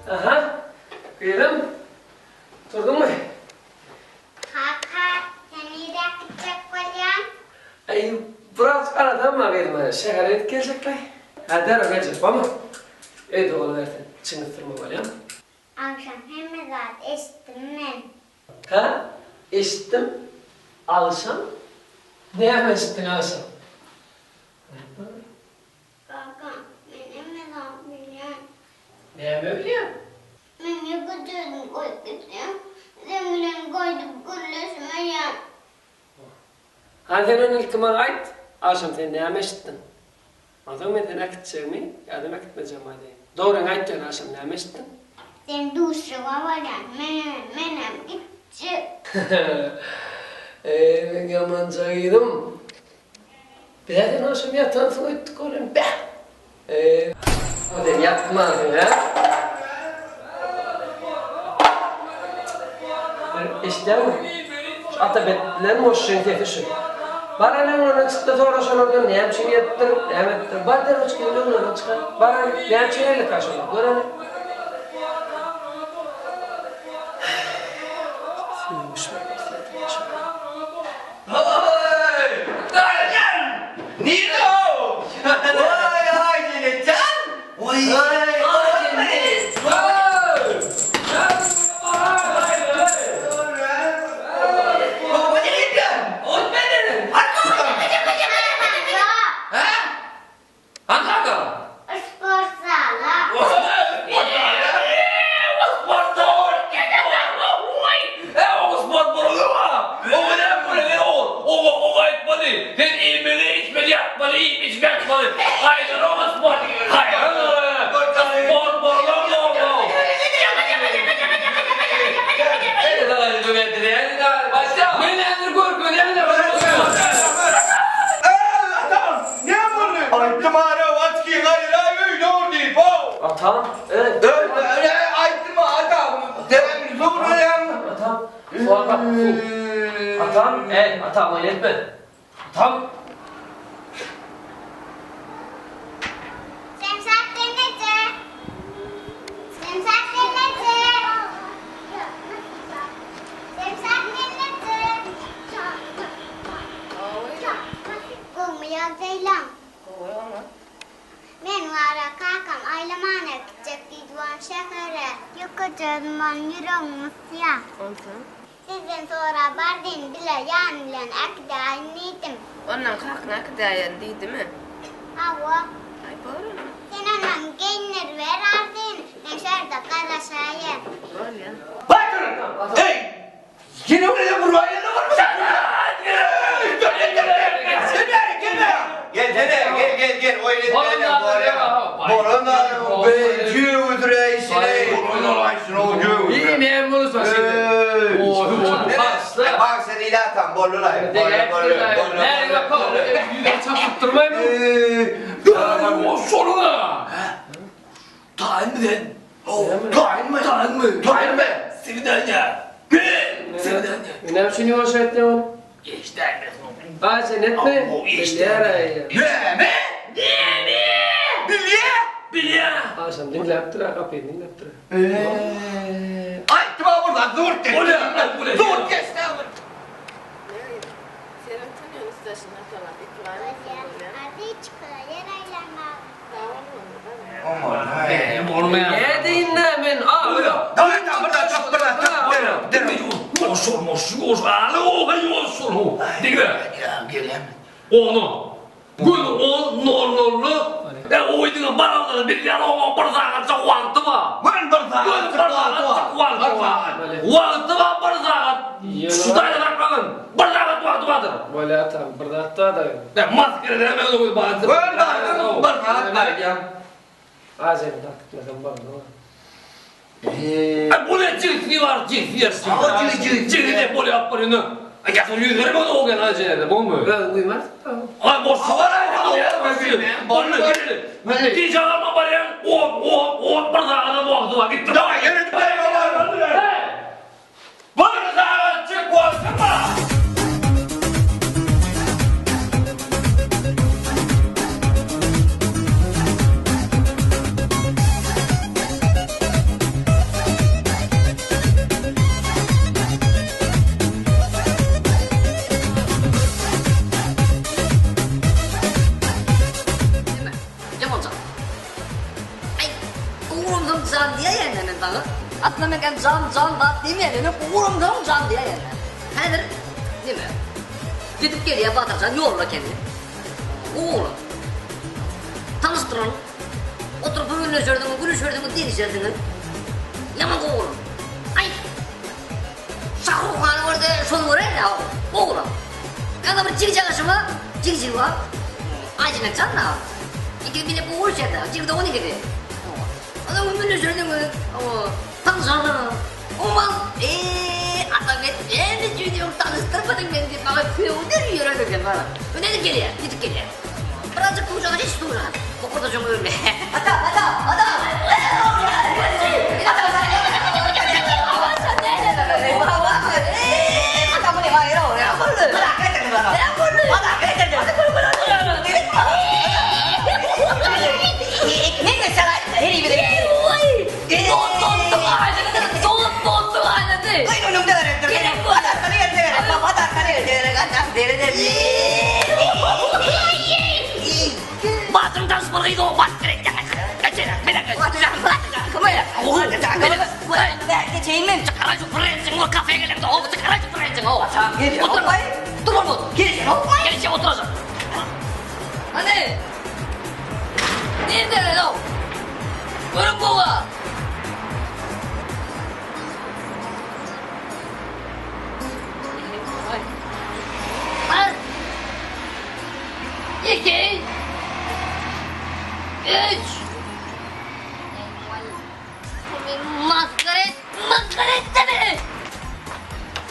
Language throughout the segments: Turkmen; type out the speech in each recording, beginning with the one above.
Aha, gyzym, turduňmy? Kaka, sen nirä gitjek bolýaň? Aý, birazjyk aladam bar gyzym, şähere gidip geljekläý. Hä, derrew geljek bormy? Öýde bolubersin, içiňi ysdyrma bolýamy? Agşam hemme zat eşitdim men. Hä, eşitdim, agşam? Näme eşitdiň agşam? Aýt maňa. Kaka, men hemme zat bilýän. Näme bilýäň? Men ýeke özüm goýup gitseň, seň bilen gaýdyp gürleşmeýän. Hany sen ony ilki maňa aýt, agşam sen näme eşitdiň? Onsoň men seni äkitjegimi ýa-da äkitmejegimi aýdaýyn. Dogryňy aýt ýöne agşam näme eşitdiň? Sen duşuşyga barýaň, menem, menem gitjek. Eý, meň ýamanja gyzym. Bä sen agşam ýatansyň öýtdük welin, bäh! Eý, sen ýatmansyň, hä? Eşidýäňmi? Şu Atabek bilen Moşşyň sesi şu. Bar hany öňlerden çykda sora şolardan näme üçin gelipdir, näme edipdir. Bar derrew çyk indi öňlerden çykar. Bar hany, näme üçin geldikä şolar, gör hany. Sögüşmek isledim şolara. Hoý! Daýan! Nirde o? Waý, Aýjenejan! Waý, Sport zala. Men häzir görkezýän-ä. Näme boldy? Aýtdym ara açki gaýra öýde ol diýip how. Atam, e. Öý aýtdym atam. Dämi zurlaýaň. Atam, su al bak, su. Atam, ey, atam oýun etme. Atam. Şemşat gelneje. Şemşat gelneje. Şemşat gelneje. Gowmy ýagdaýlaň? Gowy oňat. Men wara kakam aýlamana gitjek diýdi şähere. Ýokaja özüm ony ýüregim gysýa. Onsoň? Sizden sorap bardym bile ýany bilen äkidäýin diýdim. Ondan kakyny äkidäýerin diýdimi? Hawa. Aý bor onda. Sen ondan geýindirber ardyny, men şu ýerde garaşaýyn. Bolýa. Batyr! Eý! Ýene bir gezek urbaýyn-da bolmasa. Gelsene, gel, gel, gel, oýun etmäne, bolýa. Bolan-da, be, jöwüdiräýşin-eý. Ýene näme bolsa şeýle. Bak sen ile atam, boldy-laý. Boldy, boldy, boldy. Näme boldy? Ýüzüňi çapyp durmaýmy? Taýynmy sen? Taýynmy? Taýynmy? Taýynmy? Swidaniýa. Swidaniýa. Näme üçin ýuwaş aýtýaň ony? Eşdäýmesin. Baý sen etme. Bilýär-ä. Näme? Näme? Bilýä? Bilýä. Agşam diňläpdir-ä, gapyny diňläpdir. Aýtdym-a buradan zurt geç. Bolýa, Zurt geç. Sen oturýan üstaşyny atalap ýykylaýmasyn bolýa. Hadi çykaýer aýlanmaga. Nädeýin-dä men? A, Bolýa atam, bir zat bar-da. Azyny dartyklasam bolmaz. Özüň guýmarsyň. Bir sagatjyk wagtym bar. jan diýäýen men saňa. Aslynda men hem jan jan zat diýmeýän, ýöne uramsoň jan diýäýen. Häzir neme? Gidip gelýär Batyrjan ýolda ekeni. Oglan. Tanyşdyran. Oturyp hüwünleşerdiňiz, gülüşerdiňiz, degişerdiňiz. Ýaman gowy oglan. Aý! Şahruh hany görse şony göräýdä oglan. Ýa-da bir jigijagaşy bar, jigjigi bar. Aýjenek jan da. Ikisi bile gowy görüşýärler. Jigi dogan ikisi. Onuň hüwünleşerdiňiz, tanyşardyňyz. Umuman, eee, Atabek näme üçin öň tanyşdyrmadyň meni diýip maňa sögünip ýören eken bana. Bu nädip gelýär, ýetip gelýär. Birazjyk suwjagaş iç suwjagaş. Bokurdaşyň öldi. Ata, ata, ata! Bir, iki, üç. Maskara et, maskara etdi beni.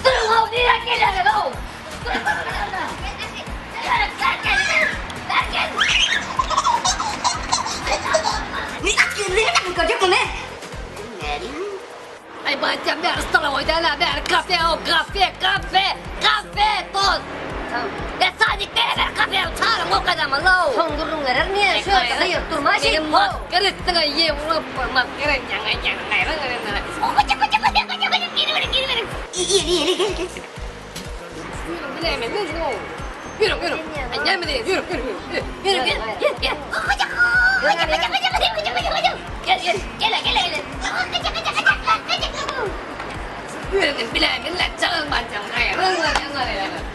Durun hav, nereye geliyorsun hav? Durun, durun, durun. Gel, gel, gel. Ay bacım bäri stolowoýda älä bäri kafe o kafe kafe kafe toz. E sadik bäri bäri kafe çaryň o kadama low. Soň gürrüň berermi ýa şu ýerde gyýyryp durma şeýdip. Maskara etdiň aý Ýewropa maskara ýaňa ýaňa Iýeli iýeli gel gel. Ýörüň biläýmen ýörüň ýörüň. Aý näme diýýän ýörüň ýörüň ýörüň gel gel gel. Gel gel gel gel gel. Ýörüň biläýmen la çagal barjaň.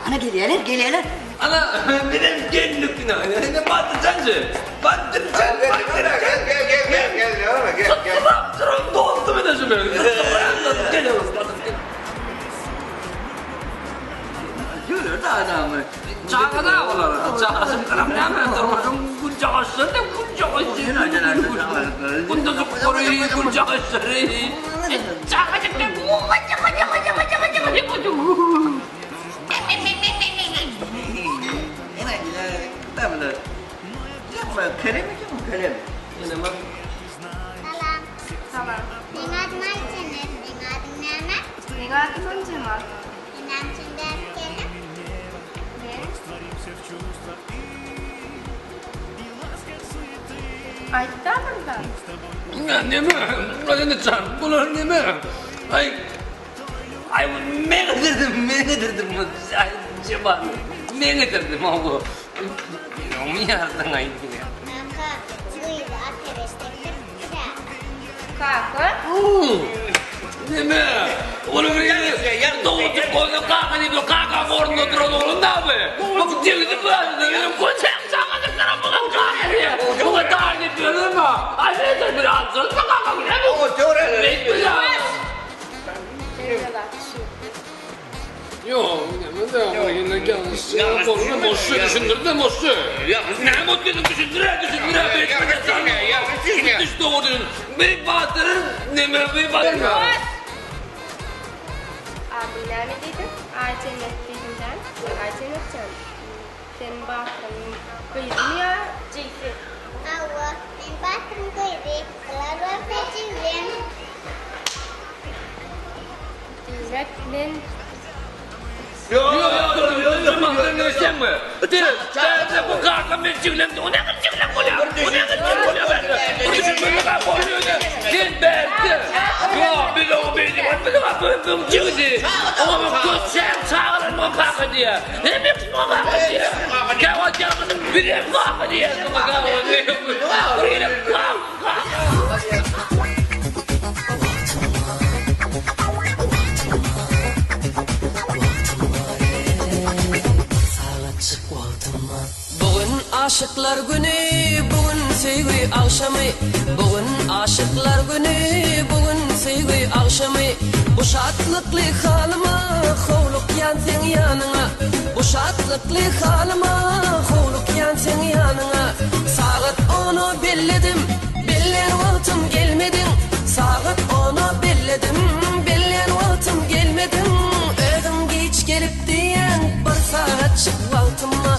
Ana gelýärler gelýärler. Ana menem geldik ine. Ine Batyrjancı. Batyrjan, Batyrjan. Gel gel gel gel gel gel gel gel. Tutduram dostum ine şu benim. Tutduram gel oğlum Batır. Ýörür da adamy. Çaga da olar. Çagasy näme durmuşyň gülcagaşlary da gülcagaşlary. Gunduzuk koruyu gülcagaşlary. Çagacık Kalem. Salam. Salam. Meň adym Aýjenet. Seň adyň näme? Meň adym Güljemal. Sen näme üçin bärik geldiň? Men Aýtda bir zat. Näme? Näme Bular näme? Ay Ay men getirdim, men getirdim. Ay Cemal, men getirdim oğlu. Onu yazdın ay yine. Kaka, gyzy Atabek getiripdir-ä. Kaka. Näme? Onuň bir doğup koydu kaka diýip kaka ornunda duran oğlum da abi. Bak cevizi bıraktı. Benim koçak çakacaklara bu kaka diye. Bu kadar gidiyor mi? Ay ne de biraz sonra kaka ne bu? Ne bu ya? Yok, ne de ama yine yanlış. Boşu boşu düşündür de boşu. Ne mutlu düşündüre düşündüre. Düş doğurdun. Bir batırın ne mi bir batırın. Adyň näme diýdiň? Aýjenet diýdim jan. Aýjenet jan. Sen Batyryň gyzymy ýa jigisi? Hawa, men Batyryň gyzy. Bular bolsa jigim. Diýmek, men Yok yok yok sen mi? Sen de bu kaka men jiglim. O ne jiglim bu ya? O ne jiglim bu ya? Bu düşünmeli ben bu Sen berdi. Yok bir de o beni. Bir de o beni jigdi. Ama bu sen çağırın o kaka diye. Ne bileyim o kaka diye. Kava canının biri kaka diye. Kaka diye. Kaka. aşyklar güni, bu gün söýgi agşamy. Bu gün aşyklar güni, bu gün söýgi agşamy. Bu şatlykly halyma howlukýan seň ýanyňa. Bu şatlykly halyma howlukýan seň ýanyňa. Sagat ona belledim, bellän wagtym gelmediň. Sagat ona belledim, bellän wagtym gelmediň. Özüň giç gelip diýýäň, bir sagatjyk wagtyma.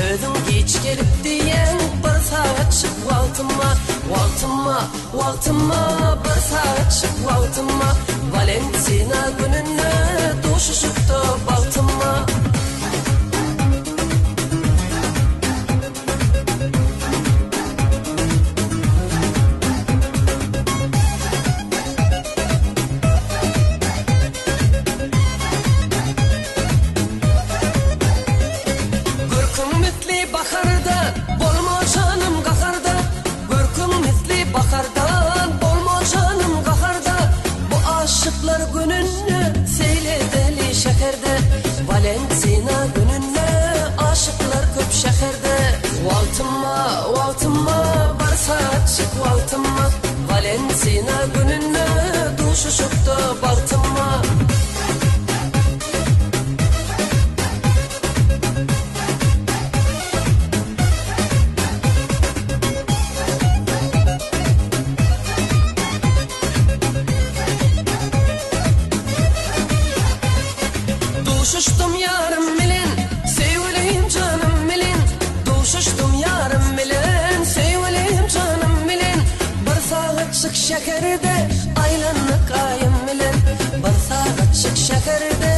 Özüň giç gelip diýýäň, bir sagatjyk wagtyma. Wagtyma, wagtyma, bir sagatjyk wagtyma. Walentina gününde duşuşypda bagtyma. Görküň misli baharda, bolma janym gaharda, Görküň misli bahardan, bolma janym gaharda, Bu aşyklar gününde seýl edeli şäherde, Walentina gününde aşyklar köp şäherde. Wagtyma, wagtyma, bir sagatjyk wagtyma, Walentina gününde duşuşykda bagtyma. Duşuşdym ýarym bilen, söýgülim janym bilen, Duşuşdym ýarym bilen, söýgülim janym bilen, Bir sagatjyk şäherde aýlandyk aýym bilen, Bir sagatjyk şäherde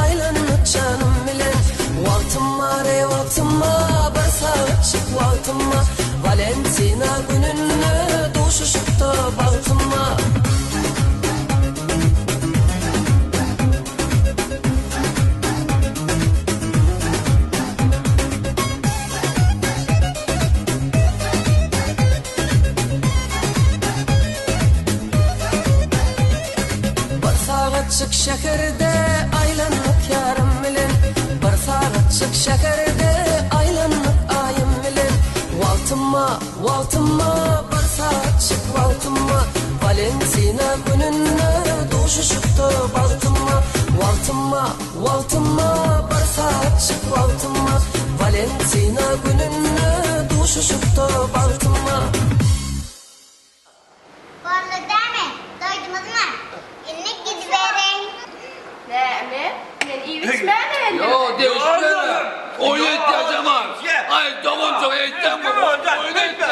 aýlandyk janym bilen. Wagtym bar-eý wagtym bar, bir sagatjyk wagtym bar, Walentina gününde duşuşypda bagtym bar. Bir sagatjyk şäherde aýlandyk ýarym bilen, Bir sagatjyk şäherde aýlandyk aýym bilen. Wagtyma, wagtyma, bir sagatjyk wagtyma, Walentina gününde duşuşypda bagtyma. Wagtyma, wagtyma, bir sagatjyk wagtyma, Walentina gününde duşuşypda bagtyma. Boldy dämi? Doýduňyzmy? Indi gidiberiň. Näme? Men iýip-içmäne geldim. Ýo, degişmeme. Oýun etýär Jamal. Aý, doganjyk eýtseň bu. Oýun etýär.